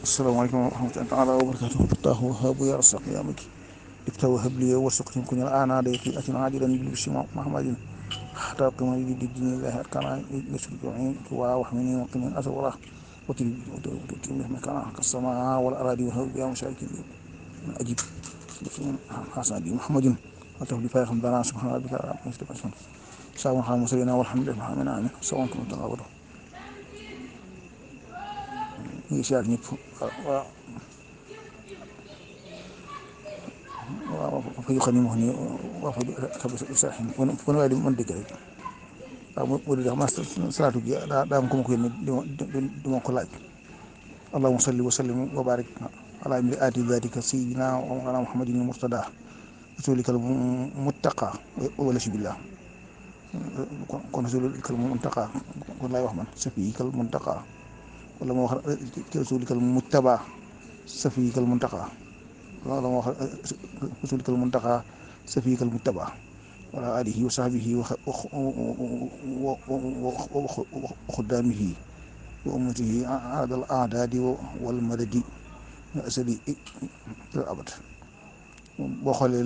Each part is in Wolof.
asalaamaaleykum wa rahmatullaahi taala wa barakaatuh taahu habu ya rasaq ya miki ibta wa habli wa suqni kunyal ana da yaqi atin ajiran bil bishri muhammadin hatta qama bi dini la arkana yusri ju'in wa wahmini wa qini asawra wa tilmi makana kasama wal aradi wa habu ya musharikin ajib hasan bi muhammadin atah bi fa khamdana subhana rabbika rabbil izzati sawa khamusina walhamdulillah amin sawan kuntu tawadu ngi siyaar ñëpp waaw waaw fa yu xam ne moo xam ne waaw fa tabi sax fu ne waaye di mën dégg rek waaw mu di wax ma salaatu gi daa am ko ma ko yónnee di ma ko laaj allahumma salli wa sallim wa barik ala amri aati zatika sayyidina wa mawlana muhammadin murtada rasulikal muttaqa wala si billah kon rasulikal muttaqa kon laay wax man safikal muttaqa wala moo wax ci rasulikal mujtaba safikal muntaqa wala moo wax rasulikal muntaqa safikal mujtaba wala alihi wa sahbihi wa xuddamihi wa ummatihi adal aadadi wal madadi asali ila abad boo xoolee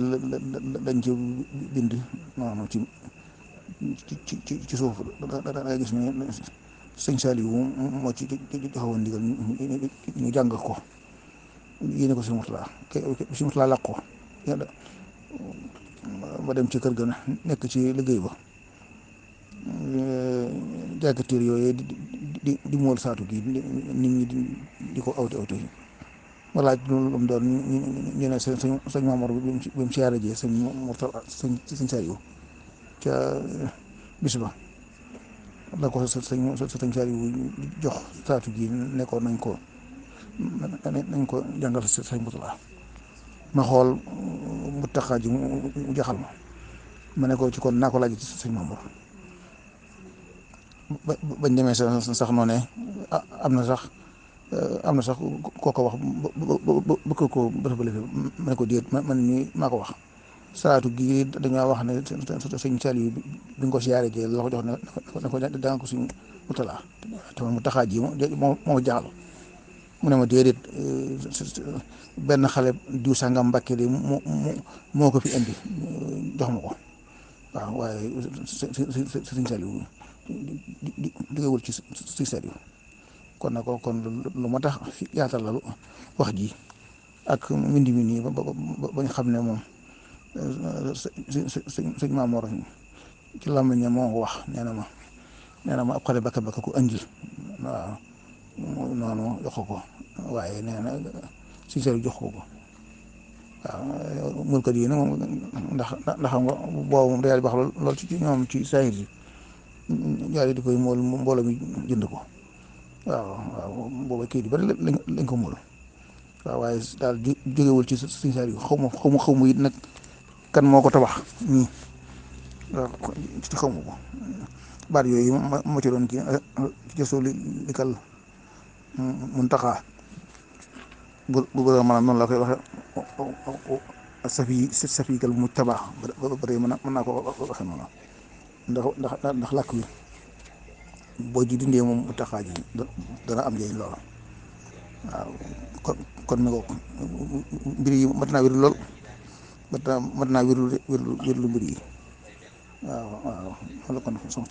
lañ ci bind noonu ci suuf da ngay gis ne sëñ Saliou moo ci joxewoon ndigal ñu jàng ko yéene ko si Murtala si Murtala làq ko ma dem ci kër ga nekk ci liggéey ba jàkkatir yooyu di mool saatu gi nit ñi di ko awte ma laaj lu mu doon ñu ne sëñ Maamor bi mu siyaare jee sëñ Murtala sëñ Saliou ca bis ba la ko sëñ Saliou jox saatu gi nekkoon nañ ko jàngal sëñ Murtala ma xool mu taxaa ji mu jaxal ma ne ko ci kon naa ko laaj ci sëñ Mamour bañ demee sax noonu am na sax koo ko wax ba ko bële ma ne ko déet man mii maa ko wax salaatu gi dañoo wax ne sëñ Saliou bi nga ko siyaare jee la ko jox ne ko danga ko suñ Murtala te man mu taxaa ji moo jaxal mu ne ma déedéet benn xale diw sàngam Mbàkke de moo ko fi indi jox ma ko waaw waaye sëñ Saliou jógewul ci sëñ Saliou kon nag kon lu ma tax yaatal la wax ji ak mbind mi nii ba ñu xam ne moom sëñ Maamoor ci làmmiñ moo ko wax nee na ma ab xale bakka ku andil waaw noonu jox ko waaye nee na sëñ Saliou jox ko waaw mulkat yi nag moom ndax xam nga boobu moom daal di baax lool ci ñoom ci saahir si ñaari di koy mool mbooloo mi jënd ko waaw booba kii di bari lañ ko mool waaw waaye daal jógewul ci sëñ Saliou xaw ma it nag kan moo ko tabax nii waaw ci xaw ma ko baat yooyu ma ci doon kii ci Rasuulikal Muntaqa bu bëri maanaam noonu la koy waxee safikal mujtaba ba bëri mën naa ko waxee noonu ndax làkk wi boo ji dindee moom Muntaqa ji dana am njëriñ lool waaw kon mi ko mbir yi mat naa wér lool mat naa wér lu mbir yi waaw loolu kon sama